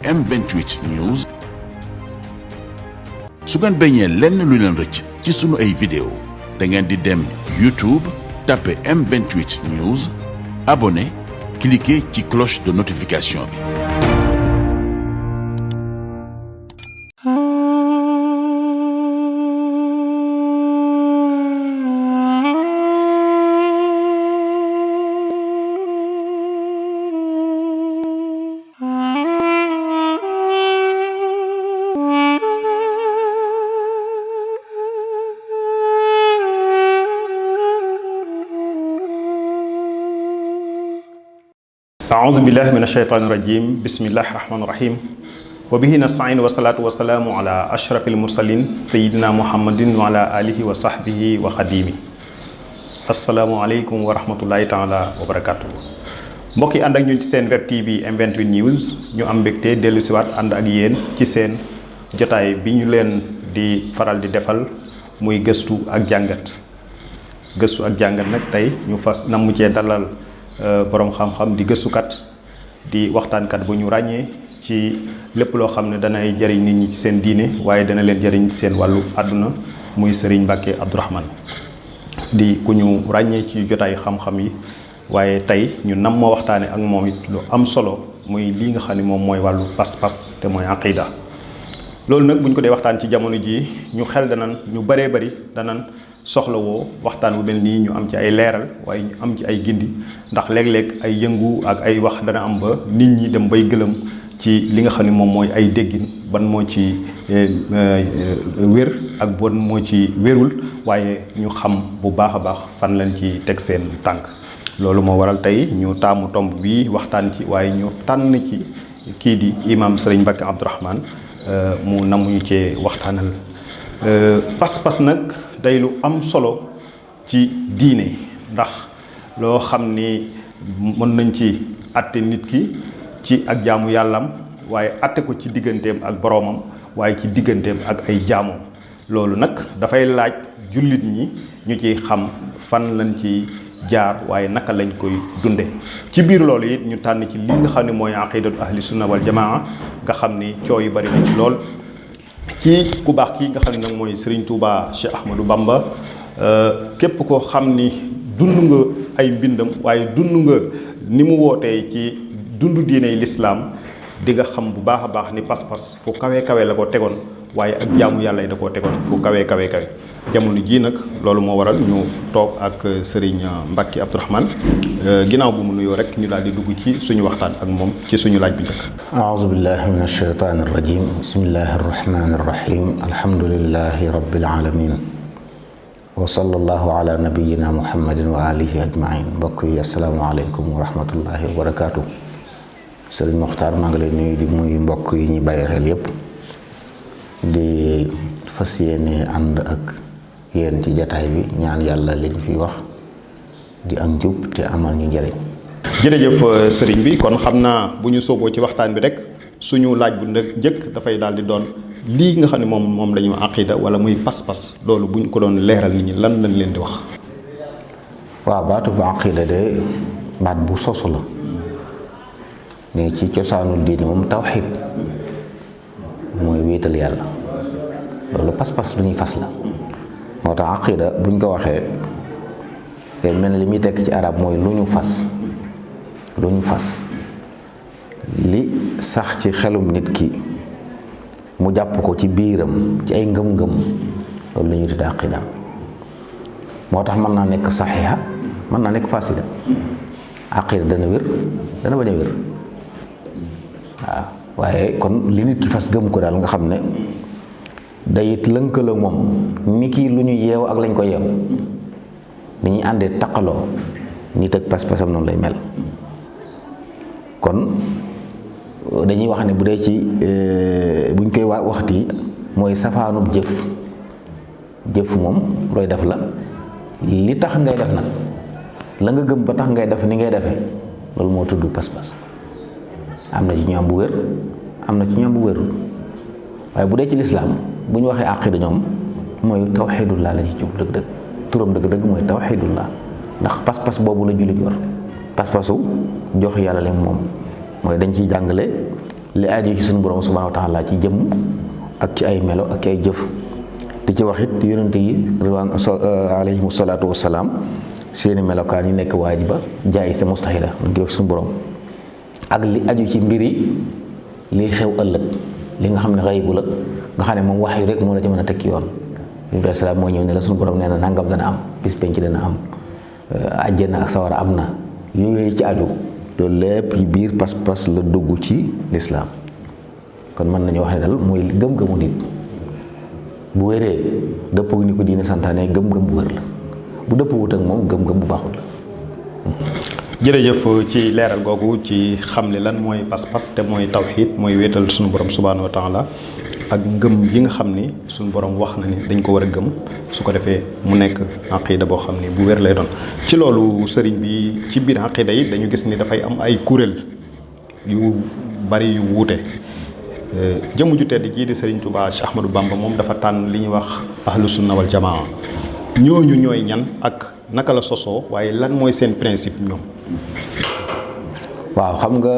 M28 News. su ngeen bañee lenn lu leen rëcc ci sunu ay vidéo da ngeen di dem YouTube tapé M28 News abonné cliquer ci cloche de notification bi. أعوذ بالله من الشيطان الرجيم بسم الله الرحمن الرحيم وبه نستعين والصلاة والسلام على أشرف المرسلين سيدنا محمد وعلى آله وصحبه وخديمه السلام عليكم ورحمة الله تعالى وبركاته mbokk yi ànd ak ñun ci seen web tv M28 News ñu am mbégte dellu si waat ànd ak yéen ci seen jotaay bi ñu leen di faral di defal muy gëstu ak jàngat nag tey ñu fas namm cee dalal borom xam-xam di gëstukat di waxtaankat bu ñu ràññee ci lépp loo xam ne danay jëriñ nit ñi ci seen diine waaye dana leen jëriñ ci seen wàllu àdduna muy Serigne Mbacke Abdourahmane di ku ñu ràññee ci jotaay xam-xam yi waaye tey ñu nam ma waxtaane ak moom it lu am solo muy lii nga xam ne moom mooy wàllu pas-pas te mooy aqida loolu nag bu ñu ko dee waxtaan ci jamono jii ñu xel danan ñu bëree bëri danan soxlawoo waxtaan wu mel nii ñu am ci ay leeral waaye ñu am ci ay gindi ndax léeg-léeg ay yëngu ak ay wax dana am ba nit ñi dem bay gëlëm ci li nga xam ne moom mooy ay déggin ban moo ci wér ak ban moo ci wérul waaye ñu xam bu baax a baax fan lañ ci teg seen tànk loolu moo waral tey ñu taamu tomb bi waxtaan ci waaye ñu tànn ci kii di imam Serigne Mbacke Abdourahmane mu namuñu cee waxtaanal pas-pas nag day lu am solo ci diine ndax loo xam ni mën nañ ci atte nit ki ci ak jaamu yàllam waaye atte ko ci digganteem ak boroomam waaye ci digganteem ak ay jaamoom loolu nag dafay laaj jullit ñi ñu ciy xam fan lañ ci jaar waaye naka lañ koy dunde ci biir loolu it ñu tànn ci li nga xam ne mooy aqidatu ahli sunna wal jamaa nga xam ni coow yu bari na ci lool ci ku baax kii nga xam ne nag mooy Serigne Touba Cheikh Ahmadou Bamba képp koo xam ni dund nga ay mbindam waaye dund nga ni mu wootee ci dund diiney lislaam di nga xam bu baax a baax ni pas-pas fu kawee kawe la ko tegoon waaye ak jaamu yàlla yi da koo tegoon fu kawee kawe jamono jii nag loolu moo waral ñu toog ak Serigne Mbacke Abdourahmane ginnaaw bu mu nuyoo rek ñu daal di dugg ci suñu waxtaan ak moom ci suñu laaj bu njëkk. aouzu billahi min ashaytaani rajim bismillahi arrahmani arrahim alhamdulillahi rabbil alamin wa sallallahu ala nabiyyina muhammadin wa alihi ajmain mbokk yi asalaamaaleykum wa rahmatullahi wa barakaatu. Serigne Mokhtar maa ngi lay nuyu di muy mbokk yi ñuy bàyyi xel yépp di fas yéene ànd ak yéen ci jataay bi ñaan yàlla liñ fi wax di ak njub te amal ñu njëriñ. jërëjëf sëriñ bi kon xam naa bu ñu sooboo ci waxtaan bi rek suñu laaj bu njëkk dafay daal di doon lii nga xam ne moom la ñu aqida wala muy pas-pas loolu bu ñu ko doon leeral nit ñi lan lañ leen di wax. waaw baatu bu aqida de baat bu sosu la ne ci cosaanul diini moom tawxiid mooy wéetal yàlla loolu pas-pas lu ñuy fas la moo tax aqida buñ ko waxee day mel ne li muy tekk ci arab mooy lu ñu fas li sax ci xelum nit ki mu jàpp ko ci biiram ci ay ngëm-ngëm loolu la ñuy tuddee aqida moo tax mën naa nekk saxiixa mën naa nekk fasida aqida dana wér dana bañ a wér waaw waaye kon li nit ki fas gëm ko daal nga xam ne day it lënkaloo moom ni kii lu ñu yeew ak lañ ko yeew ni ñuy àndee taqaloo nit ak pas-pasam noonu lay mel kon dañuy wax ne bu dee ci buñ koy waxti mooy safaanub jëf moom looy def la li tax ngay def nag la nga gëm ba tax ngay def ni ngay defee loolu moo tudd pas-pas am na ci ñoom bu wér am na ci ñoom bu wérul waaye bu dee ci lislaam bu ñu waxee aqida ñoom mooy tawxiidullah la ci jub dëgg-dëgg turam dëgg-dëgg mooy tawxiidullah ndax pas-pas boobu la jullit war pas-pasu jox yàlla leen moom mooy dañ ciy jàngale li aju ci suñu borom subhanahu wa taala ci jëmm ak ci ay melo ak ci ay jëf di ci waxit yonente yi ridwaan alayhimu salaatu wasalaam seeni melokaan yi nekk waajiba jaay sa mustahila ñu ko suñu borom ak li aju ci mbiri li xew ëllëg li nga xam ne xaybu la nga xam ne moom wax yu rek moo la ci mën a teg yoon Jibril alayhi salaam moo ñëw ne la suñu borom nee na nangam dana am bis penc dana am àjjana ak sawara am na yooyu ci aju loolu lépp ci biir pas-pas la dugg ci lislaam kon mën nañu wax ne dal mooy gëm-gëmu nit bu wéree dëpp ni ko diine santaane gëm-gëm bu wér la bu dëpp wut ak moom gëm-gëm bu baaxul la. jërëjëf ci leeral googu ci xamle lan mooy pas-pas te mooy tawxiid mooy wéetal suñu borom subhaanahu wa taala ak ngëm yi nga xam ni suñu borom wax na ni dañ ko war a gëm su ko defee mu nekk aqida boo xam ni bu wér lay doon. ci loolu sëriñ bi ci biir aqida yi dañu gis ni dafay am ay kuréel yu bari yu wuute jëmm ju tedd jii di sëriñ Tuubaa Cheikh Ahmadou Bamba moom dafa tànn li ñuy wax ahlu sunna wal jamaa ñooñu ñooy ñan ak naka la sosoo waaye lan mooy seen principe ñoom. waaw xam nga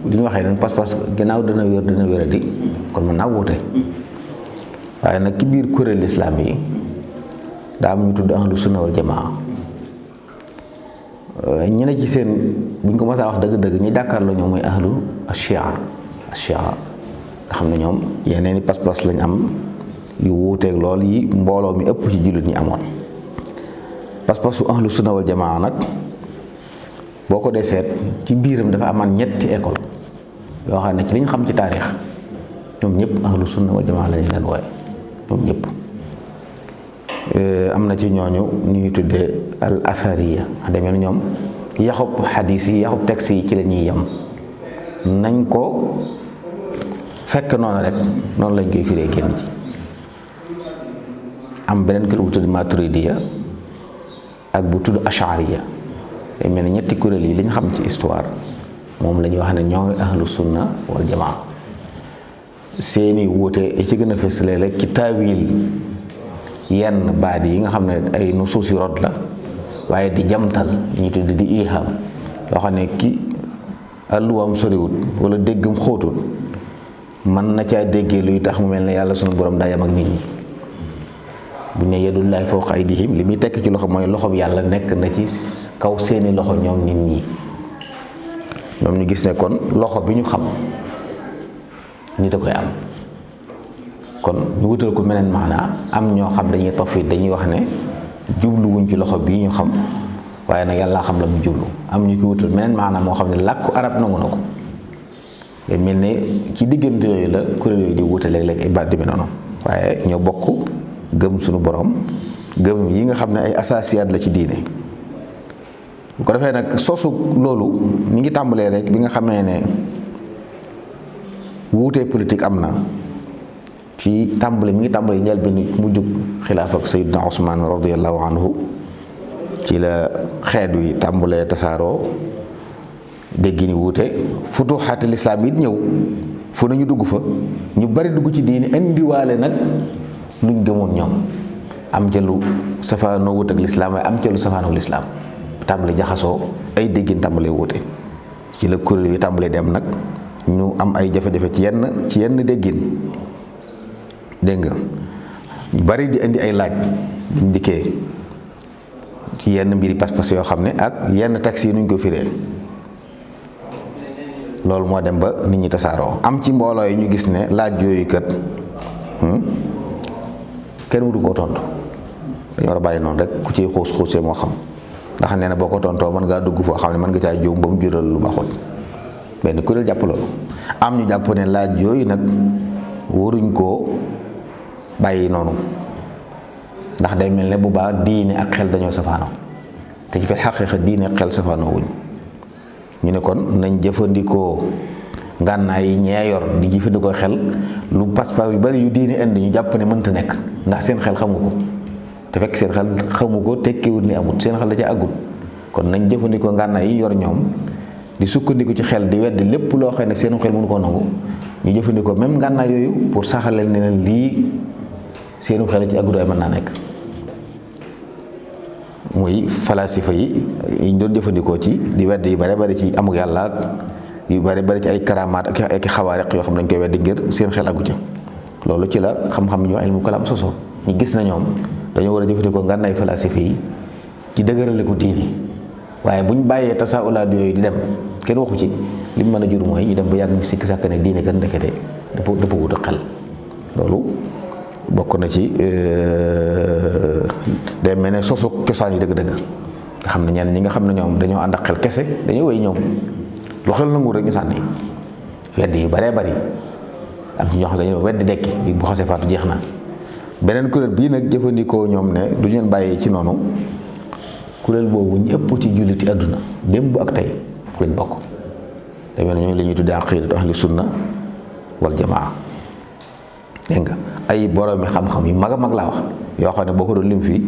li ñu waxee noonu pas-pas ginnaaw dana wéradi kon mën naa wuute waaye nag ci biir kuréel lislaam yi daa am ñu tudd ahlu sunna wal jamaa ñi ne ci seen buñ ko mas a wax dëgg-dëgg ñi jàkkaarloo ñoom mooy ahlu ashia nga xam ne ñoom yeneen i pas-pas lañ am yu wuuteeg lool yi mbooloo mi ëpp ci jullit ñi amoon pas-pasu ahlu sunna wal jamaa nag boo ko dee seet ci biiram dafa amaan ñetti école yoo xam ne ci li ñu xam ci taarix ñoom ñëpp ahlu sunna wal jamaa lañ leen wooye ñoom ñëpp am na ci ñooñu ñuy tuddee al athariya demee ñoom yaxub xadiis yi yaxub texte yi ci la ñuy yem nañ ko fekk noonu rek noonu lañ koy firee génn ci am beneen kër bu tudd maturidiya ak bu tudd ashariya day mel ni ñetti kuréel yi li ñu xam ci histoire moom la ñuy wax ne ñoo ngi ahlu sunna wal jamaa seeni wuute ci gën a fës léeg-léeg ci taawil yenn baat yi nga xam ne ay nusuus yu rod la waaye di jamtal ñu tudd di iham yoo xam ne ki àlluwaam soriwut wala déggam xóotut mën na caa déggee luy tax mu mel ne yàlla sunu borom daa yam ak nit ñi bu ñu ne yadullaahi fawqa aydihim li muy tekk ci loxo mooy loxo bi yàlla nekk na ci kaw seeni loxo ñoom nit ñi ñoom ñu gis ne kon loxo bi ñu xam nit a koy am kon ñu wutal ko meneen maanaa am ñoo xam dañuy tafwid dañuy wax ne jubluwuñ ci loxo bii ñu xam waaye nag yàlla xam la mu jublu am ñu ko wutal meneen maanaa moo xam ne làkku arab nangu na ko day mel ne ci diggante yooyu la kuréel yooyu di wute léeg-léeg ay baat demee noonu waaye ñoo bokk gëm suñu borom gëm yi nga xam ne ay asaasiyaat la ci diine bu ko defee nag sosu loolu mi ngi tàmbalee rek bi nga xamee ne wuutee politique am na ci tàmbale mi ngi tàmbale njël bi mu jug xilaaf ak Sayyidina Usmaan radiyallahu anhu ci la xeet wi tàmbalee tasaaroo dégg ni wuute futuxaatul islaam it ñëw fu nañu dugg fa ñu bari dugg ci diini indiwaale nag luñ gëmoon ñoom am ca lu safaanoo wut ak lislaam waaye am ca lu safaanoo lislaam tàmbale jaxasoo ay déggin tàmbalee wuute ci la kuréel yi tàmbalee dem nag ñu am ay jafe-jafe ci yenn déggin dégg nga ñu bari di indi ay laaj buñ dikkee ci yenn mbiri pas-pas yoo xam ne ak yenn taxi yi nuñ ko firee loolu moo dem ba nit ñi tasaaroo am ci mbooloo yi ñu gis ne laaj yooyu kat kenn wutu koo tontu dañu war a bàyyi noonu rek ku ciy xuusee moo xam ndax nee na boo ko tontoo mën ngaa dugg foo xam ne mën nga caa juum ba mu jural lu baaxul benn kuréel jàpp loolu am ñu jàpp ne laaj yooyu nag waruñ koo bàyyi noonu ndax day mel ne bu baax diine ak xel dañoo safaanoo te ci fi xaqiiqa diine ak xel safaanoo wuñ ñu ne kon nañ jëfandikoo ngànnaay yi ñee yor di jëfandikoo xel lu pas-pas yu bari yu diine indi ñu jàpp ne mënta nekk ndax seen xel xamu ko te fekk seen xel xamu ko tekkiwut ni amut seen xel da ca àggut kon nañ jëfandikoo ngànnaay yi yor ñoom di sukkandiku ci xel di weddi lépp loo xam ne seen xel mënu koo nangu ñu jëfandikoo même ngànnaay yooyu pour saxaleel ne leen lii seenu xel ci àggut ay mën naa nekk muy falasifa yi ñu doon jëfandikoo ci di wedd yu bare bari ci amuk yàlla yu bari bari ci ay karamaat ak ay xawaariq yoo xam ne dañ koy weddi ngir seen xel agu ca loolu ci la xam-xam ñu wax ilmu kalaam sosoo ñu gis na ñoom dañoo war a jëfandikoo ngànnaay falasife yi ci dëgërale ko diini waaye bu ñu bàyyee tasaawulaat yooyu di dem kenn waxu ci li mu mën a jur mooy ñu dem ba yàgg ñu sikki sàkk ne diine kan ndekete dafa wut xel loolu bokk na ci day mel ne sosu cosaan yi dëgg-dëgg nga xam ne ñenn ñi nga xam ne ñoom dañoo ànd ak xel kese dañoo wéy ñoom lu xel nangu rek ñu sànni weddi yu baree bari am ci ñoo xam ne dañoo weddi dekki bi bu xasee faatu jeex na beneen kuréel bii nag jëfandikoo ñoom ne du leen bàyyee ci noonu kuréel boobu ñu ëpp ci julliti àdduna démb ak tey fu lañ bokk demee na ñooñu la ñuy tuddee aqidatu ahli sunna wal jamaa dégg nga ay boroomi xam-xam yu mag a mag laa wax yoo xam ne boo ko doon lim fii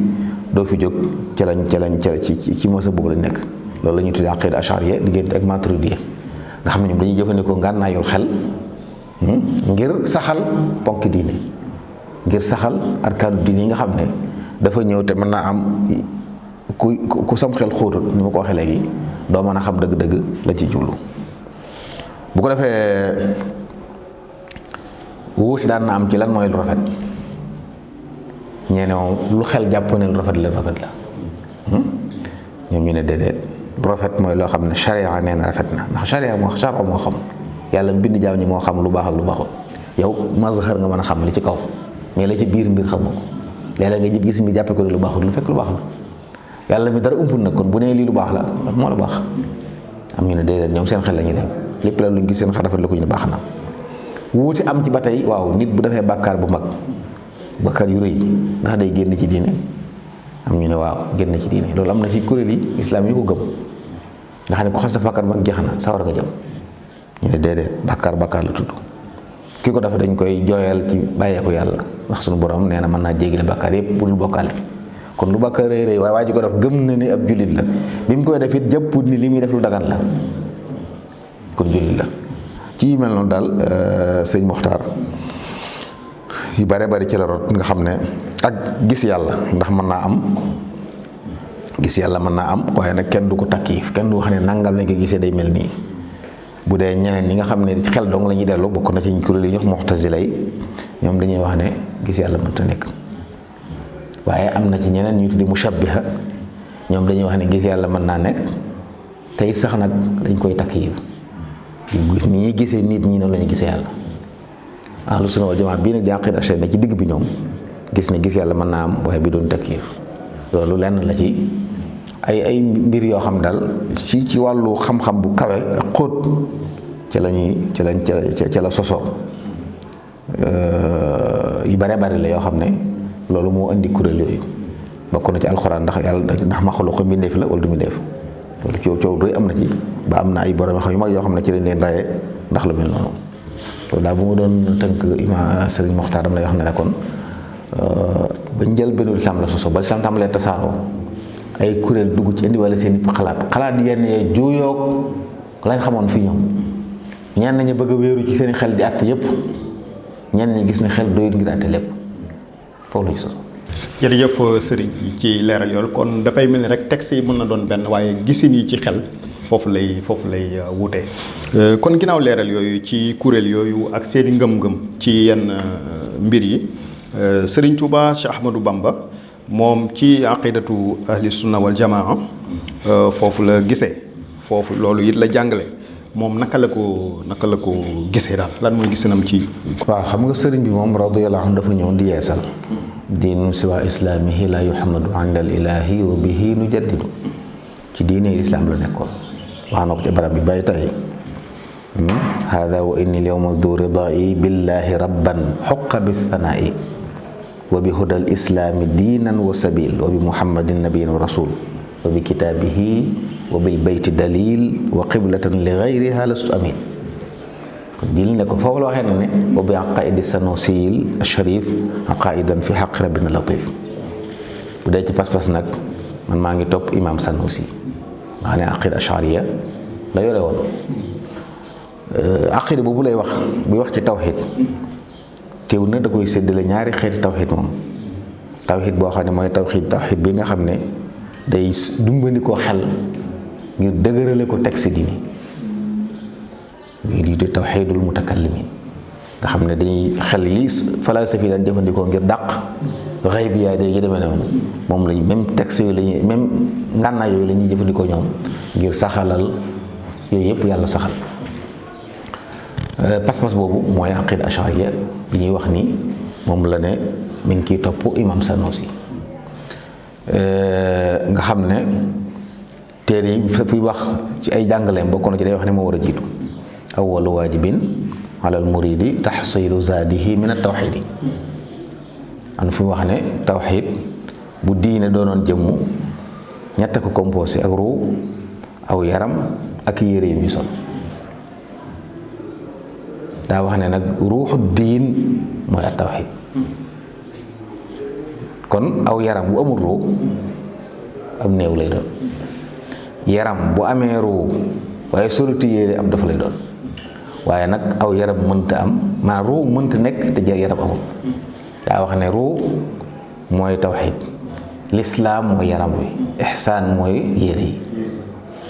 doo fi jóg ca lañ ci mosa boobu lañ nekk loolu la ñuy tuddee aqida ashariya diggante ak maturidiyya nga xam ne ñoom dañuy jëfandikoo ngànnaayul xel ngir saxal ponk diine ngir saxal arkaanu diine yi nga xam ne dafa ñëw te mën naa am ku sam xel xóotut ni ma ko waxee léegi doo mën a xam dëgg-dëgg la ci jublu bu ko defee wuuti daan na am ci lan mooy lu rafet ñeene moom lu xel jàpp ne lu rafet la ñoom ñu ne déedéet lu rafet mooy loo xam ne charia nee na rafet na ndax charia moo xam yàlla bind jaam ñi moo xam lu baax ak lu baaxul yow mazhar nga mën a xam li ci kaw mais la ci biir mbir xam nga ko léeg-léeg nga jëp gis mi jàppe ko lu baaxul lu fekk lu baax la yàlla mi dara umpul nag kon bu nee lii lu baax la moo la baax am ñu ne déedéet ñoom seen xel la ñuy dem lépp la luñ gis seen xel rafet la ko ñu ne baax na wuute am ci ba tey waaw nit bu defee bàkkaar bu mag bàkkaar yu rëy ndax day génn ci diine am ñu ne waaw génn ci diine loolu am na ci kuréel yi islaam yi ko gëm nga xam ne ko xas def bàkkaar bu mag jeex na sawar nga jëm ñu ne déedéet bàkkaar la tudd ki ko dafa dañ koy jooyal ci bàyyeeku yàlla ndax suñu borom nee na mën naa jéggale bàkkaar yëpp bu dul bokkaale kon lu bàkkaar rëy rëy waaye waa ji ko def gëm na ni ab jullit la bi mu koy def it jàpput ni li muy def lu dagan la kon jullit la ci mel noonu daal sëñ Muxtaar yu bare bari ci la rot nga xam ne ak gis yàlla ndax mën naa am gis yàlla mën naa am waaye nag kenn du ko takkiif kenn du wax ne nangam lañ ko gisee day mel nii bu dee ñeneen ñi nga xam ne xel dong la ñuy dellu bokk na ci kuréel yi ñu wax mu'tazila yi ñoom dañuy wax ne gis yàlla mënta nekk waaye am na ci ñeneen ñu tuddi mushabbiha ñoom dañuy wax ne gis yàlla mën naa nekk tey sax nag dañ koy takkiif gis ni ñuy gisee nit ñi noonu la ñuy gisee yàlla ahlu sunna wal jamaa bii nag di aqida ashari ne ci digg bi ñoom gis ne gis yàlla mën naa am waaye bi doon takkiif loolu lenn la ci ay mbir yoo xam daal ci wàllu xam-xam bu kawe ak xóot ca la sosoo yu bare bari la yoo xam ne loolu moo indi kuréel yooyu bokk na ci alxuraan ndax yàlla ndax maxluuq mbindeef la wala du mbindeef loolu coow rëy am na ci ba am na ay borom xam yu mag yoo xam ne ci lañ leen rayee ndax lu mel noonu loolu daal bu ma doon tënk ima Sëriñ Muxtaar dama lay wax ne ne kon ba njël benn lislaam la sosoo ba lislaam tàmbalee tasaaroo ay kuréel dugg ci indi wala seen i xalaat yenn yee juuyoog lañ xamoon fi ñoom ñenn ñi bëgg a wéeru ci seen i xel di àtte yépp ñenn ñi gis ne xel doyut ngir àtte lépp foofu la ci sosoo. jërëjëf sëriñ ci leeral yoolu kon dafay mel ni rek texte yi mën na doon benn waaye gisin yi ci xel foofu lay wutee kon ginnaaw leeral yooyu ci kuréel yooyu ak seeni ngëm-ngëm ci yenn mbir yi sëriñ Tuuba Cheikh Ahmadou Bamba moom ci aqidatu ahli sunna wal jamaa foofu la gisee foofu loolu it la jàngale moom naka la ko gisee daal lan mooy gisinam ci. waaw xam nga sëriñ bi moom radiyallahu anhu dafa ñëw di yeesal diinu siwa islaamihi la yuhamadu inda al ilahi wa bihi nu jaddidu ci diine lislaam la nekkoon wax na ko ci barab bi bàyyi tay hada wa inni lyawma du ridai billahi rabban xuqa bi thanai wa bi hudal islaami diinan wa sabil wa bi muhammadin nabiyin wa rasul wa bi kitaabihi wa bil bayti dalil wa qiblatan li gayriha lastu amin kon jil ne ko foofu la waxee ne wa bi aqaidi sanusil asharif aqaidan fi xaqi rabbina latif bu dee ci pas-pas nag man maa ngi topp imam Sanusi nga xam ne aqida ashariya la yore woon aqida boobu lay wax buy wax ci tawxid teew na da koy séddale ñaari xeeti tawxid moom tawxid boo xam ne mooy tawxid bi nga xam ne day dumbandikoo xel ngir dëgërale ko texte diini ngi di tawxiidul mutakallimin nga xam ne dañuy xel yi falasifi daan jëfandikoo ngir dàq xaybiya yi demee noonu moom lañ même texte yooyu lañuy même ngànnaay yooyu la ñuy jëfandikoo ñoom ngir saxalal yooyu yëpp yàlla saxal. pas-pas boobu mooy aqida ashariya bi ñuy wax ni moom la ne mi ngi ciy topp imam Sanusi nga xam ne téere yi fépp wax ci ay jàngaleem bokk na ci day wax ne moo war a jiitu awwalu waajibin alal muridi taxsilu zaadihi min at-tawxiidi am na fi mu wax ne tawxiid bu diine doonoon jëmmu ñett ko composé ak ruu aw yaram ak yére yi muy sol daa wax ne nag ruuxu diin mooy at tawxiid kon aw yaram bu amul ruu am néew lay doon yaram bu amee ruu waaye soluti yére ab dafa lay doon waaye nag aw yaram mënta am maanaam ruu mënta nekk te yaram amul daa wax ne ruu mooy tawxiid lislaam mooy yaram wi ihsaan mooy yére yi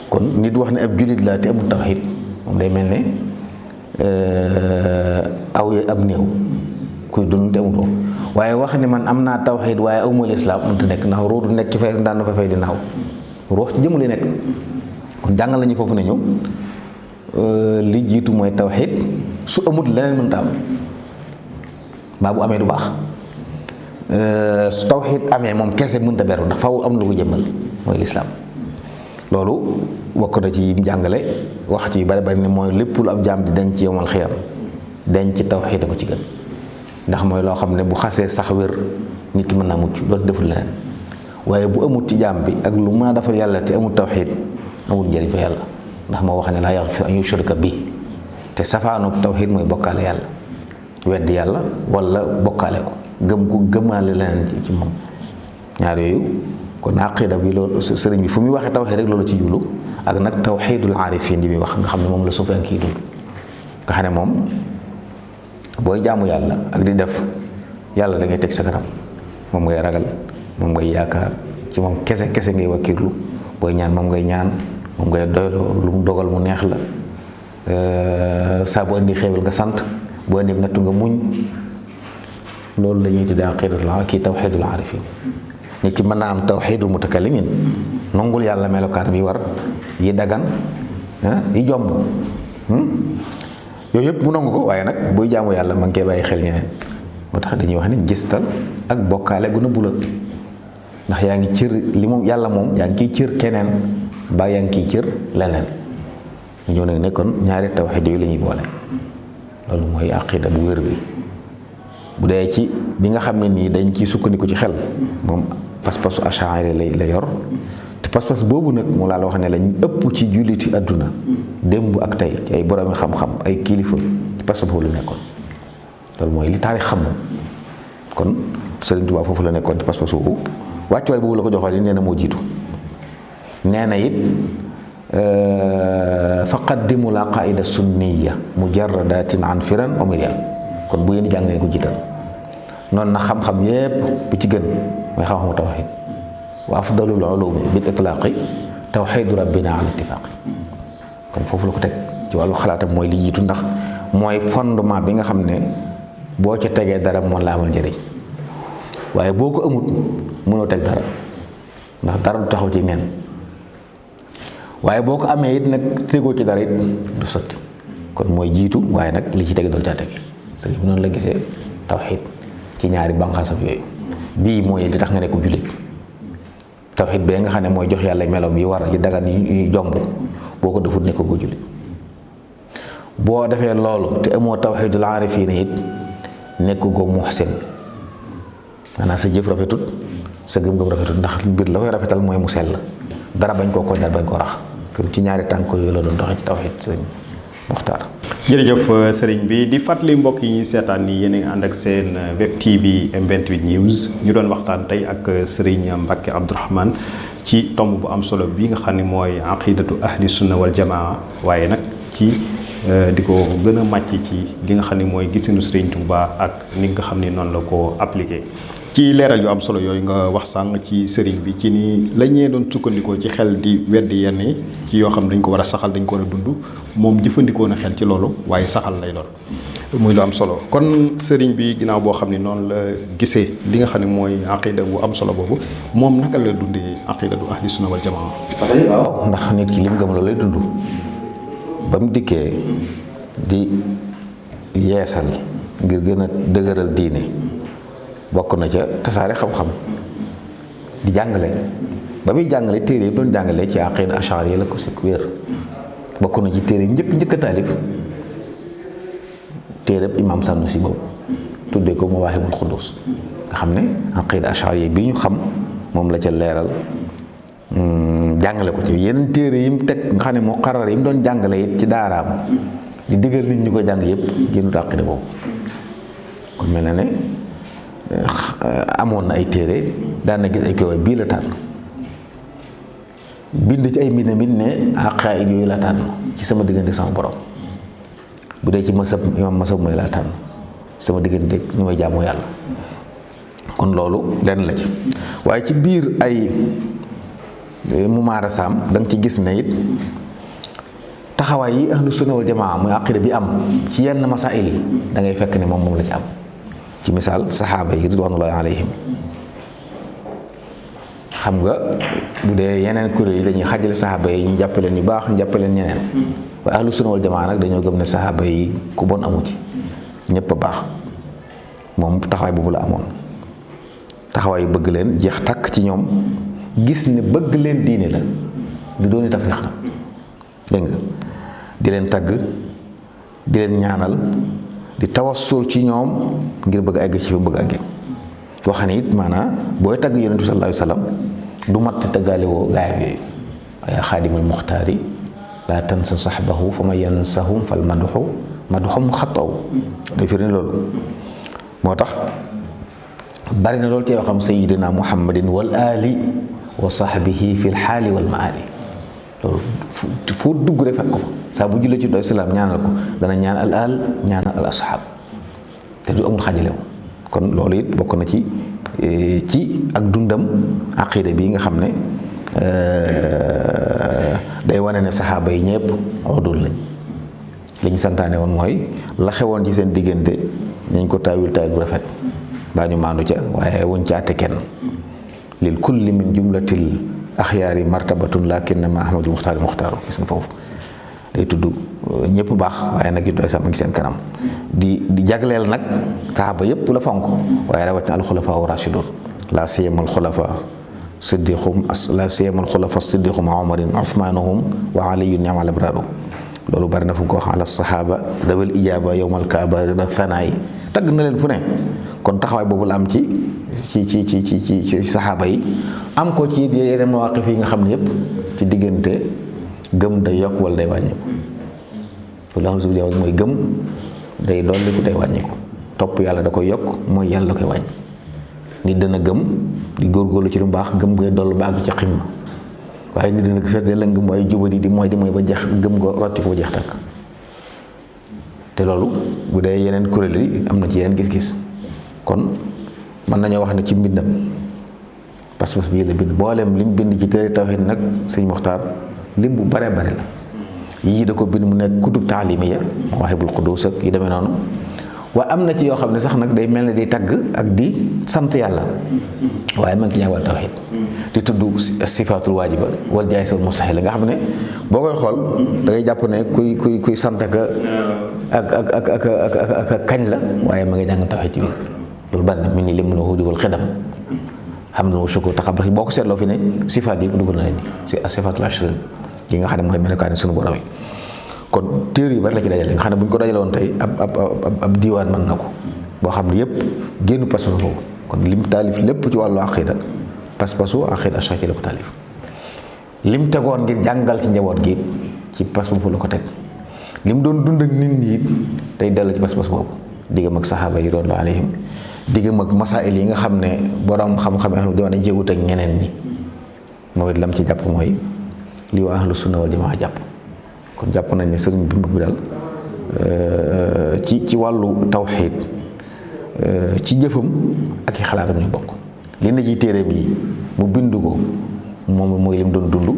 kon nit wax ne ab jullit laa te amul tawxiid moom day mel ne ab néew kuy dund te amul ruu waaye wax ne man am naa tawxiid waaye amul lislaam mënta nekk ndax ruu du nekk ci fay daan na fa fay di naaw ruux ci jëmm lay nekk kon jàngal lañu foofu nañu li jiitu mooy tawxiid su amut leneen mënta am baa bu amee du baax su tawxiid amee moom kese mënta beru ndax faaw am lu ko jëmmal mooy lislaam loolu bokk na ci yim jàngale wax ci bari bari ne mooy lépp lu ab jaam di denc yowmal xiyam denc tawxiid a ko ci gën ndax mooy loo xam ne bu xasee sax wér nit ki mën naa mucc doon deful leneen waaye bu amut ci jaam bi ak lu mën a defal yàlla te amul tawxiid amul njëriñ fa yàlla ndax moo wax ne laa yaxfiru an yushraka bi te safaanu tawxiid mooy bokkaale yàlla weddi yàlla wala bokkaale ko gëm ko gëmaale leneen ci moom ñaar yooyu kon aqida bi loolu sëriñ bi fu muy waxee tawxiid rek loolu ci jublu ak nag tawxiidul aarifiin yi muy wax nga xam ne moom la suufee kii dund nga xam ne moom booy jaamu yàlla ak di def yàlla da ngay teg sa kanam moom ngay ragal moom ngay yaakaar ci moom kese ngay wakkirlu booy ñaan moom ngay ñaan moom ngay doyloo lu mu dogal mu neex la saa bu indi xéewal nga sant bu indi nattu nga muñ loolu la ñuy tuddee aqidatul kii tawxiidul aarifiin nit ki mën naa am tawxiidul mutakallimiin nangul yàlla melokaan yi war yi dagan yi jomb yooyu yëpp mu nangu ko waaye nag buy jaamu yàlla ma ngi koy bàyyi xel ñeneen moo tax dañuy wax ne gistal ak bokkaale gu nëbbu la ndax yaa ngi cër li moom yàlla moom yaa ngi kiy cër keneen ba yaa ngi kiy cër leneen ñoo nag ne kon ñaari tawxiid yooyu la ñuy boole loolu mooy aqida bu wér bi bu dee ci bi nga xam ne nii dañ ciy sukkandiku ci xel moom pas-pasu ash'ari la yor te pas-pas boobu nag mu laa la wax ne la ñu ëpp ci julliti àdduna démb ak tey ci ay boroomi xam-xam ay kilifa ci pas-pas boobu la nekkoon loolu mooy li taarix xam kon Sëriñ Tuubaa foofu la nekkoon ci pas-pas boobu wàccuwaay boobu la ko joxoon yi nee na moo jiitu nee na it fa qaddimu la qaida sunniya mujarradatin an firan wa miryan kon bu yéen di jàng leen ko jiital noonu na xam-xam yépp bu ci gën mooy xam-xamu tawxiid wa afdalul ulumi bil itlaaqi tawxiidu rabbina ala ittifaaqi kon foofu la ko teg ci wàllu xalaatam mooy li jiitu ndax mooy fondement bi nga xam ne boo ca tegee dara mën la amal njëriñ waaye boo ko amut mënoo teg dara ndax dara du taxaw ci neen waaye boo ko amee it nag tegoo ci dara it du sotti kon mooy jiitu waaye nag li ci tege doon caa tege sëñ bi noonu la gisee tawxiid ci ñaari banqaasam yooyu bii mooy li tax nga nekk jullit tawxiid bee nga xam ne mooy jox yàlla meloom yi war yi dagan yi jomb boo ko defut nekk ko jullit boo defee loolu te amoo tawxiidul aarifiin it nekk ko muhsin maanaam sa jëf rafetut sa gëm-gëm rafetut ndax mbir la koy rafetal mooy mu sell dara bañ koo koñal bañ ko rax kon ci ñaari tànk yooyu la doon doxee ci tawxiid sëriñ Muxtaar. jërëjëf sëriñ bi di fàttali mbokk yi ñuy seetaan ni yéen a ngi ànd ak seen web TV M28 News ñu doon waxtaan tey ak sëriñ Mbacke Abdourahmane ci tomb bu am solo bi nga xam ne mooy aqidatu ahli sunna wal jamaa waaye nag ci di ko gën a màcc ci li nga xam ne mooy gisinu sëriñ Touba ak ni nga xam ne noonu la ko appliqué ci leeral yu am solo yooyu nga wax sànq ci sëriñ bi ci ni la ñee doon sukkandikoo ci xel di weddi yenn yi ci yoo xam dañ ko war a saxal dañ ko war a dund moom jëfandikoo na xel ci loolu waaye saxal lay doon muy lu am solo kon sëriñ bi ginnaaw boo xam ne noonu la gisee li nga xam ne mooy aqida bu am solo boobu moom naka la dundee aqidatu ahli sunna wal jamaa. waaw ndax nit ki lim gëm la lay dund ba mu dikkee di yeesal ngir gën a dëgëral diine bokk na ca tasaare xam-xam di jàngale ba muy jàngale téere yi doon jàngale ci aqida ashari la ko si wér bokk na ci téere njëkk a taalif téereb imam Sanusi boobu tuddee ko Mawaahibul Quddus nga xam ne aqida ashari bi ñu xam moom la ca leeral jàngale ko ci yeneen téere yi mu teg nga xam ne moo xarar yi mu doon jàngale it ci daaraam di digal nit ñu ko jàng yëpp génnut aqida boobu kon mel na ne amoon na ay téere daan na gis ay kii bii la tànn bind ci ay mbindam it ne aqaid yooyu la tànn ci sama diggante sama borom bu dee ci masab imam masab mooy laa tànn sama diggante ñu may jaamu yàlla kon loolu lenn la ci waaye ci biir ay mumaarasaam da nga ci gis ne it taxawaay yi ahlu sunna wal jamaa muy aqida bi am ci yenn masail yi da ngay fekk ne moom la ci am ci misaal saxaaba yi ridwanullahi alayhim xam nga bu dee yeneen kuréel yi dañuy xajale saxaaba yi ñu jàppaleen ñu baax ñu jàppaleen ñeneen waaye ahlu sunna wal jamaa nag dañoo gëm ne saxaaba yi ku bon amu ci ñëpp a baax moom taxawaay boobu la amoon taxawaay bëgg leen jeex takk ci ñoom gis ne bëgg leen diine la du dooni tafriix na dégg nga di leen tagg di leen ñaanal di tawassul ci ñoom ngir bëgg a egg ci fi bëgg a egg wax ne it maanaam booy tagg yonent bi sallallahu alayhi wa sallam du mat taggaale woo gaayam yooyu waaye xaadimul muxtaari laa tansa saxbahu fa man yansahum fal maduxu maduxum xataw day firi ne loolu moo tax bari na loolu ci yoo xam sayyidina muhammadin wal ali wa sahbihi fil xaali wal maali loolu foo dugg rek fekk ko fa saa bu jullee ci doy salaam ñaanal ko dana ñaan al al ñaanal al asxaab te du amul xajalew kon loolu it bokk na ci ak dundam aqida bi nga xam ne day wane ne saxaaba yi ñëpp odul lañ li ñu santaane woon mooy la xewoon ci seen diggante nañ ko taawil bu rafet baa ñu maandu ca waaye wuñ ca àtte kenn lil kulli min jumlatil axyaari martabatun lakinna ma ahmadul muxtaari muxtaaru gis nga foofu day tudd ñëpp baax waaye nag it doy sax ma ngi seen kanam di jagleel nag saxaaba yëpp la fonk waaye rawatina alxulafa wa rashidun la siyamal xulafa siddiqum la siyamal xulafa siddiqum umarin uthmanuhum wa aliyun ni'mal abraru loolu bari na fu ko wax ala saxaaba dawal ijaaba yowmal kaaba da fanaay tagg na leen fu ne kon taxawaay boobu la am ci saxaaba yi am ko ci yeneen mawaqif yi nga xam ne yëpp ci diggante gëm day yokk wala day wàññiku loolu la xam ne mooy gëm day dolliku day wàññiku topp yàlla da koy yokk mooy yàlla da koy wàññi nit dana gëm di góorgóorlu ci lu baax gëm ngay dollu ba àgg ci ximma waaye nit dana ko fees de la ngëm waaye jubadi di mooy ba jeex gëm nga rotti ko jeex takk te loolu bu dee yeneen kuréel yi am na ci yeneen gis-gis kon mën nañoo wax ne ci mbindam pas-pas bii la bind mboolem lim bind ci téere tawhid nag sëñ Muxtaar lim bu bare bare la yii da ko bind mu nekk kutub taalimiya Mawaahibul Quddus ak yu demee noonu waaye am na ci yoo xam ne sax nag day mel ne di tagg ak di sant yàlla waaye ma ngi ci ñaawal tawhid di tudd sifaatul waajiba wal jaayis wal mustahiil nga xam ne boo koy xool da ngay jàpp ne kuy sant ak kañ la waaye ma ngi jàng tawhid ci biir loolu bari na mi ni lim na ko dugal xedam xam na sukkur taxabax boo ko seetloo fi ne sifaat yi dugal na leen si sifaatul ashrin yi nga xam ne mooy melokaani sunu borom yi kon téere yu bari la ci dajale nga xam ne bu ñu ko dajale woon tey ab diiwaan mën na ko boo xam ne yëpp génn pas-pas boobu kon lim taalif lépp ci wàllu aqida pas-pasu aqida ashari la ko taalif lim tegoon ngir jàngal ci njaboot gi ci pas boobu la ko teg lim doon dund ak nit ñi tey dellu ci pas-pas boobu diggam ak saxaaba yi doon la alayhim diggam ak masail yi nga xam ne borom xam-xam ahlu jamaa dañ jégut ak ñeneen ñi moom it lam ci jàpp mooy li waa ahlu sunna wal jamaa jàpp kon jàpp nañ ne sëriñ bi mbir bi daal ci wàllu tawxiid ci jëfam ak i xalaatam ñu bokk. li na ci téereem yi mu bind ko moom mooy lim doon dund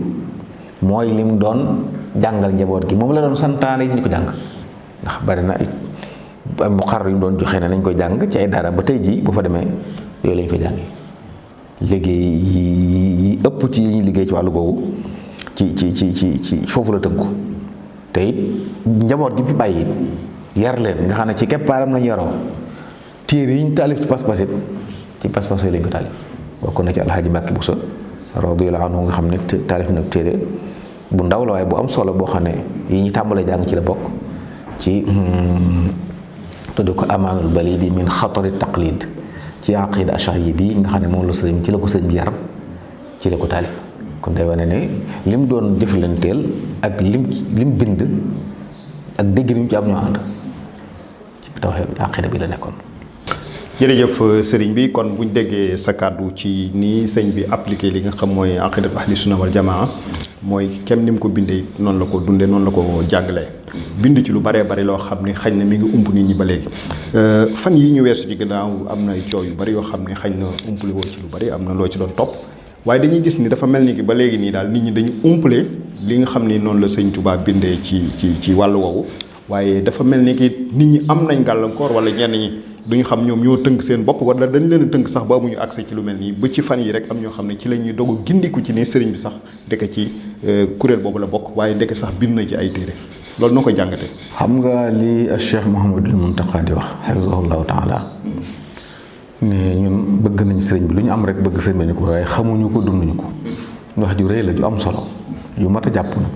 mooy lim doon jàngal njaboot gi moom la doon santaane ñu ko jàng ndax bari na ay muqarrar yu mu doon joxe ne nañ koy jàng ci ay daara ba tey jii bu fa demee yooyu lañ koy jàngi liggéey yi ëpp ci yi ñu liggéey ci wàllu googu ci foofu la tënku te it njaboot gi fi bàyyi yar leen nga xam ne ci keppaaram lañ yaroo téere yi ñu taalif ci pas-pas it ci pas-pas yooyu lañ ko taalif bokk na ci alxaaji Mbàkke Buso radiyallaahu anhu nga xam ne taalif na téere bu ndaw la waaye bu am solo boo xam ne yi ñu tàmbalee jàng ci la bokk ci tudd ko amaanul balidi min xatari taqlid ci aqida ashari bi nga xam ne moom la sëriñ ci la ko sëriñ bi yar ci la ko taalif kon day wane ne lim doon jëflanteel ak lim bind ak dégg ni mu ci am ñoo ànd ci tawhid aqida bi la nekkoon. jërëjëf sëriñ bi kon buñ déggee sa kàddu ci nii sëñ bi appliqué li nga xam mooy aqidatu ahli sunna wal jamaa mooy kem ni mu ko bindee noonu la ko dundee noonu la ko jàngalee bind ci lu baree bari loo xam ne xañ na mi ngi ump nit ñi ba léegi fan yi ñu weesu ci gannaaw am na ay coow yu bari yoo xam ne xañ na umpale woo ci lu bari am na loo ci doon topp waaye dañuy gis ni dafa mel ni ki ba léegi nii daal nit ñi dañu umpale li nga xam ni noonu la sëñ Tuubaa bindee ci wàllu woowu waaye dafa mel ni ki nit ñi am nañ gàllankoor wala ñenn ñi duñu xam ñoom ñoo tënk seen bopp wala dañ leen a tënk sax ba amuñu accès ci lu mel nii ba ci fan yi rek am ñoo xam ne ci la ñuy dogu gindiku ci ne sëriñ bi sax ndeke ci kuréel boobu la bokk waaye ndeke sax bind na ci ay téere loolu noo koy jàngatee. xam nga li Cheikh Mouhamadul Muntaqa di wax hafizahullahu taala ne ñun bëgg nañ sëriñ bi lu ñu am rek bëgg sëriñ bi ñu ko waaye xamuñu ko dunduñu ko wax ju rëy la ju am solo yu mat a jàpp na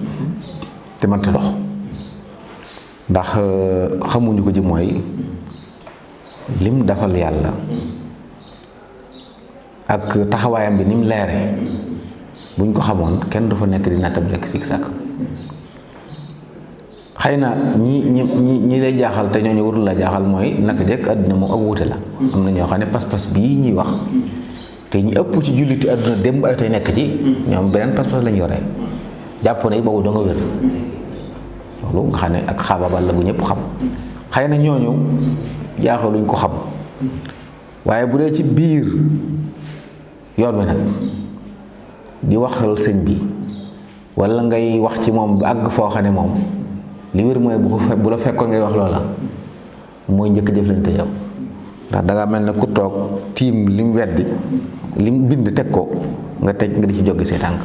te mat a dox ndax xamuñu ko ji mooy lim defal yàlla ak taxawaayam bi ni mu leere buñ ko xamoon kenn du fa nekk di nattab lekk sik sàkk xëy na ñi lay jaaxal te ñooñu warul la jaaxal mooy naka jekk àdduna moom ak wuute la am na ñoo xam ne pas-pas bii ñuy wax te ñu ëpp ci julliti àdduna démb ay tey nekk ci ñoom beneen pas-pas lañ yore jàpp na yi boobu doo nga wér loolu nga xam ne ak xaababal la gu ñëpp xam xëy na ñooñu jaaxaluñ ko xam waaye bu dee ci biir yoon wi nag di waxal sëñ bi wala ngay wax ci moom ba àgg foo xam ne moom li wér mooy bu la fekkoon ngay wax loola mooy njëkk jëflante yow ndax danga mel ne ku toog tiim lim weddi lim bind teg ko nga di ci joggi say tànk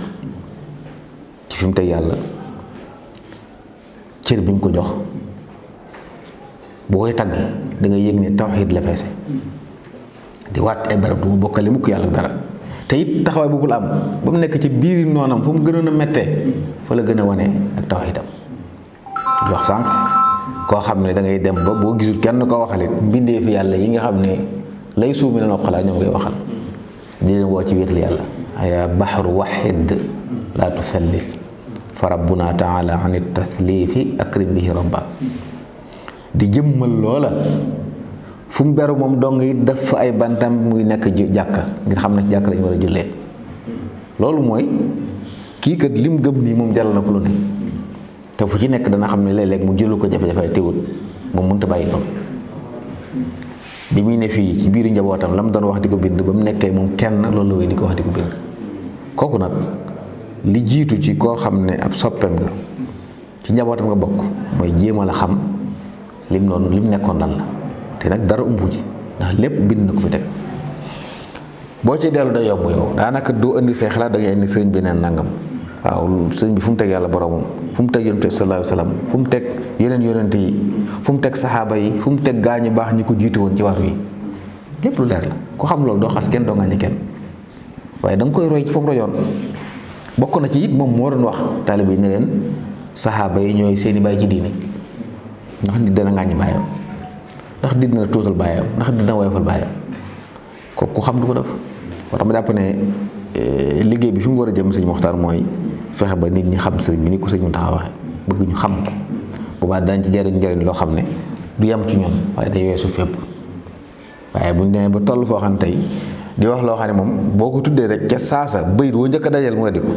ci fi mu teg yàlla cër bi mu ko jox boo koy tagg da nga yëg ne tawxiid la feese di waat ay barab du mu bokkale mukk yàlla dara te it taxawaay boobu la am ba mu nekk ci biir noonam fu mu gënoon a mettee fa la gën a wane ak tawxiidam di wax sànq koo xam ne da ngay dem ba boo gisul kenn koo waxalit mbindee fi yàlla yi nga xam ne lay suumi na nopp xalaat ñoom ngay waxal di leen woo ci wéetal yàlla aya baxru waxid laa tuthallif fa rabbuna taala an tathlifi akrim bihi rabba di jëmmal loola fu mu beru moom dong it def fa ay bantam muy nekk jàkka ngir xam ne ci jàkka lañu war a jullee loolu mooy kii kat lim gëm nii moom jaral na ko lu ne te fu ci nekk dana xam ne léeg-léeg mu jëlu ko jafe-jafe teewul moom mënut a bàyyi noonu bi muy ne fii ci biiru njabootam la mu doon wax di ko bind ba mu nekkee moom kenn loolu la wéy di ko wax di ko bind kooku nag li jiitu ci koo xam ne ab soppeem nga ci njabootam nga bokk mooy jéemal a xam lim noonu lim nekkoon lan la te nag dara umbu ci ndax lépp bind na ko fi teg boo ci dellu day yomb yow daanaka doo indi say xalaat da ngay indi sëñ bi neen nangam waaw sëñ bi fu mu teg yàlla boromam fu mu teg yonent bi sallallahu alayhi wa sallam fu mu teg yeneen yonent yi fu mu teg saxaaba yi fu mu teg gaañu baax ñi ko jiitu woon ci wax wi lépp lu leer la ku xam loolu doo xas kenn doo ŋàññi kenn waaye da nga koy roy ci fa mu royoon bokk na ci it moom moo doon wax taalibe yi ne leen saxaaba yi ñooy seeni baay ci diini ndax nit dana ŋàññi baayam ndax nit dina tuutal baayam ndax nit dina woyofal baayam kooku ku xam du ko def moo tax ma jàpp ne liggéey bi fi mu war a jëm sëñ Moxtaar mooy fexe ba nit ñi xam sëriñ bi ni ko sëñ Mountakha waxe bëgg ñu xam ko boobaa danañ ci njëriñ loo xam ne du yam ci ñoom waaye day weesu fépp waaye buñ demee ba toll foo xam ne tey di wax loo xam ne moom boo ko tuddee rek ca saasa bayit woo njëkk a dajal mu weddi ko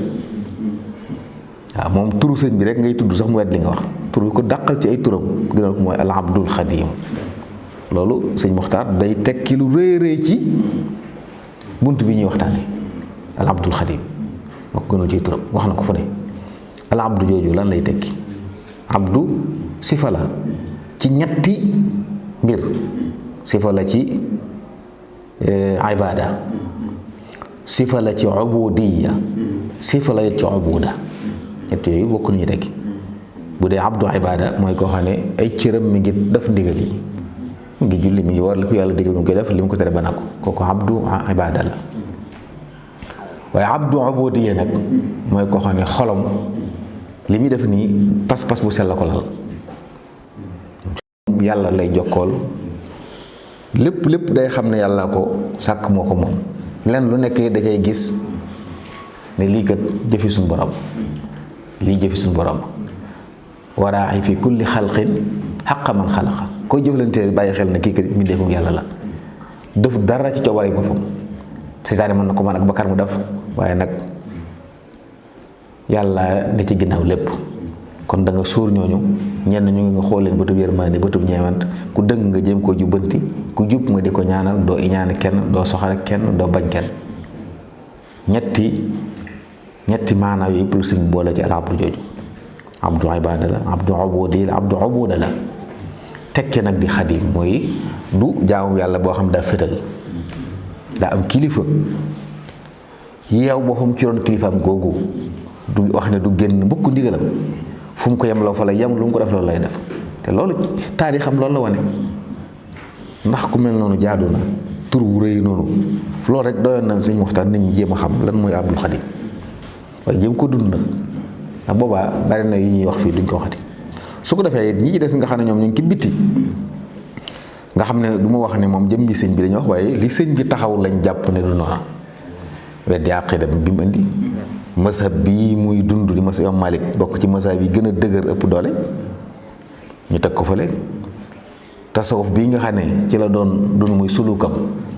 waaw moom turu sëñ bi rek ngay tudd sax mu wedd li nga wax tur bi ko dàqal ci ay turam gënal ko mooy al abdul xadim loolu sëñ Muxtaar day tekki lu rëy rëy ci bunt bi ñuy waxtaane al abdul xadim moo ko gënal ci turam wax na ko fu ne al abdu jooju lan lay tekki abdu sifa la ci ñetti mbir sifa la ci ibada sifa la ci ubudiya sifa la ci ubuda ñett yooyu bokk nañu tekki bu dee abdu ibada mooy koo xam ne ay cëram mi ngi def ndigal yi mi ngi julli mi ngi war li ko yàlla digal mi ngi koy def li mu ko tere ba na ko kooku abdu ibada la waaye abdu ubudiya nag mooy koo xam ne xolom li muy def nii pas-pas bu sell la ko lal yàlla lay jokkool lépp day xam ne yàlla ko sàkk moo ko moom lenn lu nekk da cay gis ne lii kat jëfi suñu borom lii jëfi suñu borom waraaxi fi kulli xalqin xaqa man xalaqa koy jëflantee bàyyi xel ne kii kat mi defu yàlla la def dara ci coobare boppam seytaane mën na ko mën ak bakkaar mu def waaye nag yàlla ne ci ginnaaw lépp kon da nga suur ñooñu ñenn ñu ngi nga xool leen bëtub yërmande bëtub ñeewant ku dëng nga jéem koo jubbanti ku jub nga di ko ñaanal doo iñaane kenn doo soxale kenn doo bañ kenn ñetti maanaa yooyu yëpp lu sëñ boole ci al abdu jooju abdu ibada la abdu ubudi la abdu ubuda la tekke nag di xadim mooy du jaamu yàlla boo xam daa fétal daa am kilifa yeew boppam ci roon kilifaam googu du wax ne du génn mbukk ndigalam fu mu ko yem loo fa la yem lu mu ko def loolu lay def te loolu taarixam loolu la wane ndax ku mel noonu jaadu na tur wu rëy noonu loolu rek doyoon na sëñ Muxtaar nit ñi jéem a xam lan mooy abdul xadim waaye jéem ko dund nag ndax boobaa bari na yu ñuy wax fii duñ ko waxati su ko defee ñi ci des nga xam ne ñoom ñu ngi ci bitti nga xam ne du ma wax ne moom jëmmi sëñ bi dañuy wax waaye li sëñ bi taxaw lañ jàpp ne du noona weddi aqidam bi mu indi mazhab bii muy dund di mazhab Imam Malik bokk ci mazhab yi gën a dëgër ëpp doole ñu teg ko fële tasawuf bii nga xam ne ci la doon dund muy sulukam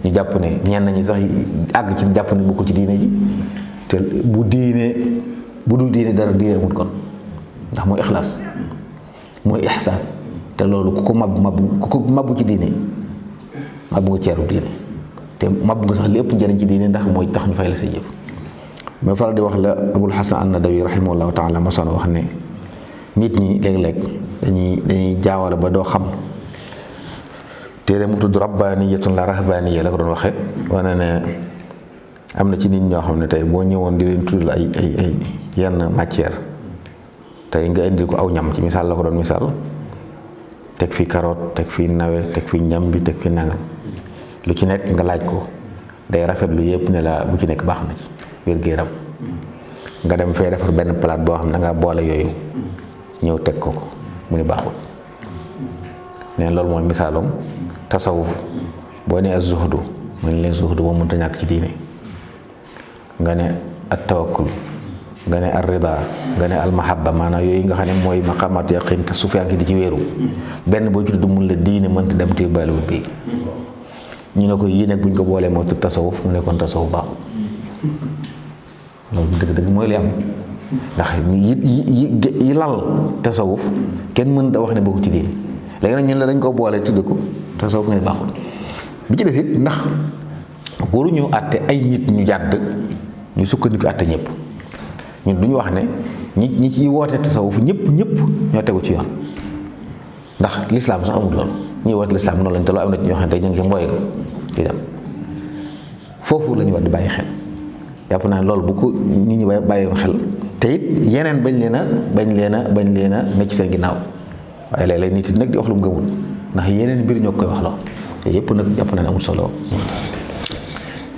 ñu jàpp ne ñenn ñi sax àgg ci jàpp ne bokkul ci diine ji te bu dul diine dara diine amul kon ndax mooy ixlaas mooy ixsaan te loolu ku ko mabbu ci diine mabbu nga ceeru diine te mabbu nga sax li ëpp njëriñ ci diine ndax mooy tax ñu fay la say jëf mais faral di wax la Abul Hasan an-Nadawi rahimahullahu taala mosoon wax ne nit ñi léeg-léeg dañuy jaawale ba doo xam téere mu tudd rabbaaniyatun la rahbaaniya la ko doon waxe wane ne am na ci nit ñoo xam ne tey boo ñëwoon di leen tuddal ay yenn matière tey nga indil ko aw ñam ci misaal la ko doon misaal teg fi carotte teg fi nawe teg fi ñambi teg fi nangam lu ci nekk nga laaj ko day rafetlu yëpp ne la bu ci nekk baax na ci wér-gu-yaram nga dem fee defar benn palaat boo xam ne da nga boole yooyu ñëw teg ko mu ni baaxul neen loolu mooy misaalum tasawuf boo nee az-zuhdu mu ne leen zuhdu moom mënta ñàkk ci diine nga ne at tawakkul nga ne ar-rida nga ne al-mahabba maanaam yooyu nga xam ne mooy maqaamaatu yaqin te sufiyanke di ci wéeru benn boo ci tudd mun la diine mënta dem te bàyyiwul bii ñu ne ko yii nag buñ ko boolee moo tudd tasawuf mu ne kon tasawuf baaxul loolu dëgg-dëgg mooy li am ndax yi lal tasawuf kenn mën da wax ne bokku ci diine léegi nag ñun la dañ ko boolee tudd ko tasawuf nga ne baaxul bi ci des it ndax waruñu àtte ay nit ñu jàdd ñu sukkandiku àtte ñëpp ñun duñu wax ne ñi ci woote tasawuf ñëpp ñoo tegu ci yoon ndax lislaam sax amul loolu ñuy woote lislaam noonu lañ te loo am na ci ñoo xam ne tey ñu ngi ci mbooy ko di dem foofu la ñu war di bàyyi xel jàpp naa loolu bu ko nit ñi bàyyoon xel te it yeneen bañ leen a ne ci seen ginnaaw waaye léeg-léeg nit it nag di wax lu mu gëmul ndax yeneen mbir ñoo koy wax loo te yëpp nag jàpp naa ne amul solo.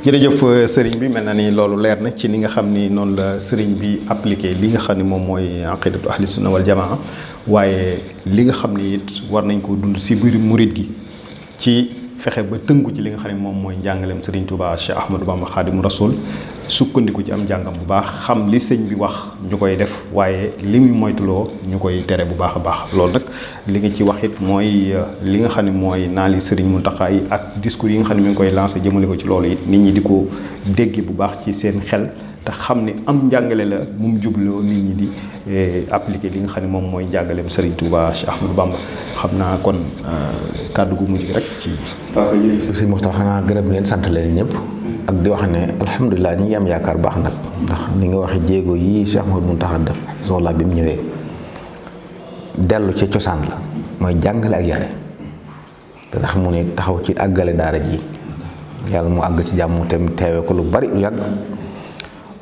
jërëjëf sëriñ bi mel na ni loolu leer na ci ni nga xam ni noonu la sëriñ bi appliqué li nga xam ni moom mooy aqidatu ahli sunna wal jamaa waaye li nga xam ni it war nañ koo dund si biir murit gi ci fexe ba tënku ci li nga xam ne moom mooy njàngaleem sëriñ Touba Cheikh Ahmadou Bamba Khadimu Rasul sukkandiku ci am njàngam bu baax xam li sëñ bi wax ñu koy def waaye li muy moytuloo ñu koy tere bu baax a baax loolu nag li nga ci wax it mooy li nga xam ne mooy naali sëriñ Mountakha yi ak discours yi nga xam ne mi ngi koy lancé jëmale ko ci loolu it nit ñi di ko dégg bu baax ci seen xel te xam ni am njàngale la mu jubloo nit ñi di appliquer li nga xam ne moom mooy njàngaleem Serigne Touba Cheikh Ahmadou Bamba. xam naa kon kàddu gu mujj gi rek ci. waaw jërëjëf si Moustapha xanaa gërëm leen sant leen ñëpp. ak di wax ne alhamdulilah ñi ngi am yaakaar baax nag ndax ni nga waxee jéego yii Cheikh Mouhamadou Mountakha def soxla bi mu ñëwee dellu ci cosaan la mooy jàngale ak yare te tax mu ne taxaw ci àggale daara ji yàlla mu àgg ci jàmm te mu teewee ko lu bari lu yàgg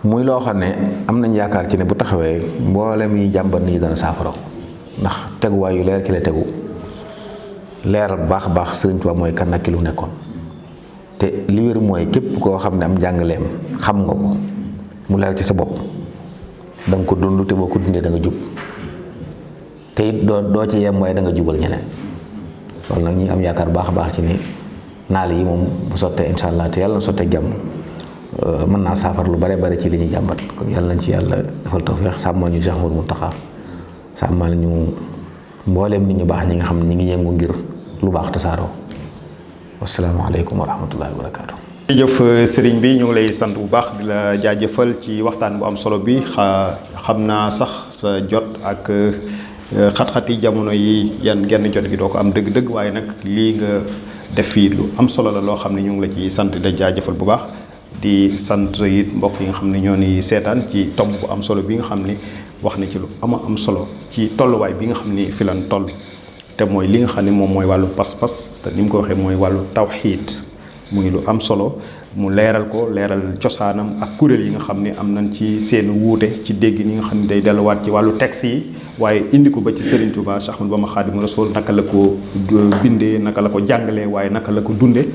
muy loo xam ne am nañ yaakaar ci ne bu taxawee mboolem yi jàmbat nii dana saafara ndax teguwaay yu leer ci la tegu leeral bu baax a baax Sëriñ Tuubaa mooy kan ak ki lu nekkoon. te li wér mooy képp koo xam ne am jàngaleem xam nga ko mu leer ci sa bopp da nga ko dund te boo ko dundee da nga jub te it doo ci yem waaye da nga jubal ñeneen loolu nag ñi am yaakaar baax a baax ci ne naal yi moom bu sottee incha allah te yàlla na sottee jàmm mën naa saafar lu bare bare ci li ñuy jàmbat kon yàlla nañ ci yàlla defal tawfeex sàmmal ñu Cheikh Mouhamadou Mountakha sàmmal ñu mbooleem nit ñu baax ñi nga xam ne ñi ngi yëngu ngir lu baax tasaaroo. wasalaamaaleykum wa rahmatullahi wa barakaatu. jërëjëf sëriñ bi ñu ngi lay sant bu baax di la jaajëfal ci waxtaan bu am solo bi xam naa sax sa jot ak xat-xati jamono yi genn jot gi doo ko am dëgg-dëgg waaye nag lii nga def fii lu am solo la loo xam ne ñu ngi la ci sant di la jaajëfal bu baax di sant it mbokk yi nga xam ne ñoo ni seetaan ci tomb bu am solo bi nga xam ni wax na ci lu am solo ci tolluwaay bi nga xam ni fi lan toll. te mooy li nga xam ne moom mooy wàllu pas-pas te ni mu ko waxee mooy wàllu tawxiid muy lu am solo mu leeral ko leeral cosaanam ak kuréel yi nga xam ne am nañ ci seen wuute ci dégg ñi nga xam ne day delluwaat ci wàllu texte yi waaye indi ko ba ci Serigne Touba Cheikh Ahmadou Bamba Khadimu Rasul naka la ko bindee naka la ko jàngalee waaye naka la ko dunde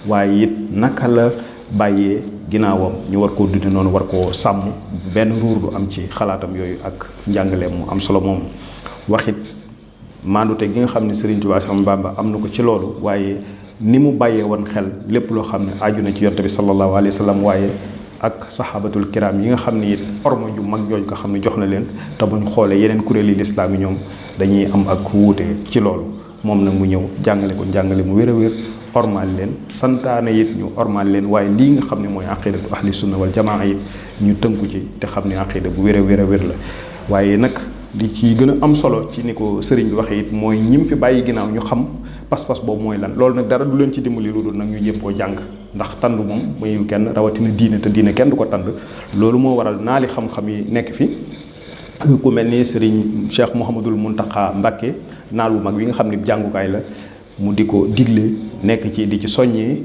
waaye it naka la bàyyee ginnaawam ñu war koo dunde noonu war koo sàmm benn ruur du am ci xalaatam yooyu ak njàngaleem mu am solo moom waxit maandute gi nga xam ne Serigne Touba Cheikh Ahmadou Bamba am na ko ci loolu waaye ni mu bàyyee woon xel lépp loo xam ne aju na ci yonte bi sallallahu alayhi wa sallam waaye ak saxaabatul kiram yi nga xam ne it orma ju mag jooju nga xam ne jox na leen te buñ xoolee yeneen kuréel yi lislaam yi ñoom dañuy am ak wuute ci loolu moom nag mu ñëw jàngale ko njàngale mu wér a wér ormal leen santaane it ñu ormal leen waaye lii nga xam ne mooy aqidatu ahli sunna wal jamaa it ñu tënku ci te xam ne aqida bu wér a wér a wér la waaye nag li ci gën a am solo ci ni ko sëriñ bi waxee it mooy ñim fi bàyyi ginnaaw ñu xam pas-pas boobu mooy lan loolu nag dara du leen ci dimbali lu dul nag ñu jéem koo jàng ndax tànd moom mayul kenn rawatina diine te diine kenn du ko tànd loolu moo waral naali xam-xam yi nekk fi ku mel ni sëriñ Cheikh Mouhamadul Mountakha Mbacké naal bu mag wi nga xam ne jàngukaay la mu di ko digle nekk ci di ci soññee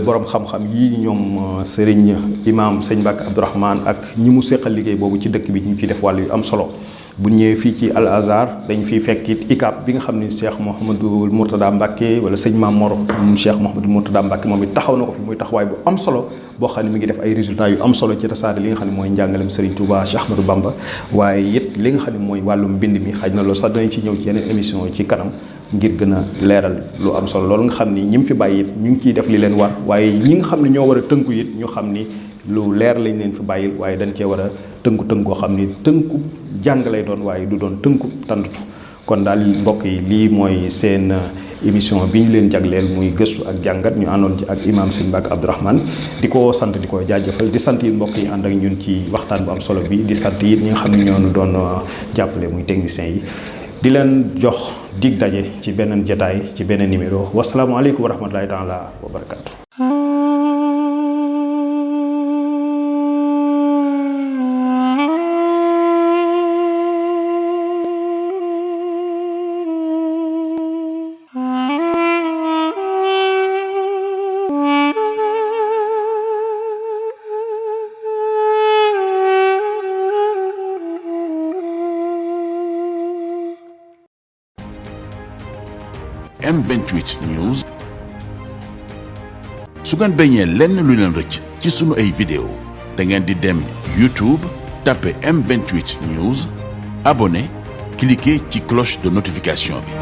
borom xam-xam yii ñoom sëriñ imam sëñ Mbacké Abdourahmane ak ñi mu séqal liggéey boobu ci dëkk bi ñu ciy def wàll yu am solo bu ñëwee fii ci Al Azhar dañ fiy fekk it ICAP bi nga xam ne Cheikh Mouhamadou Mourtada Mbacké wala sëñ Maam Mor Cheikh Mouhamadou Mourtada Mbacké moom it taxaw na ko fi muy taxawaay bu am solo boo xam ne mi ngi def ay résultats yu am solo ci tasaare li nga xam ne mooy njàngalem Serigne Touba Cheikh Ahmadou Bamba waaye it li nga xam ne mooy wàllum mbind mi xaj na loolu sax danañ ci ñëw ci yeneen émission ci kanam ngir gën a leeral lu am solo loolu nga xam ni ñi mu fi bàyyi it ñu ngi ciy def li leen war waaye ñi nga xam ne ñoo war a tënku it ñu xam ni lu leer lañ leen fi bàyyil waaye dañ cee war a tënku koo xam ni tënku jàng lay doon waaye du doon tënku tàndatu kon daal mbokk yi lii mooy seen émission bi ñu leen jagleel muy gëstu ak jàngat ñu àndoon ci ak imam sëñ Mbacké Abdourahmane di ko sant di ko jaajëfal di sant yi mbokk yi ànd ak ñun ci waxtaan bu am solo bi di sant yi ñi nga xam ne ñoo doon jàppale muy techniciens yi di leen jox dig daje ci beneen jotaay ci beneen numéro wasalaamualeykum wa rahmatulahi taala wa barakaatu. M28 News su ngeen bañee lenn lu leen rëcc ci sunu ay vidéo da ngeen di dem YouTube tapé M28 News abonné cliquer ci cloche de notification bi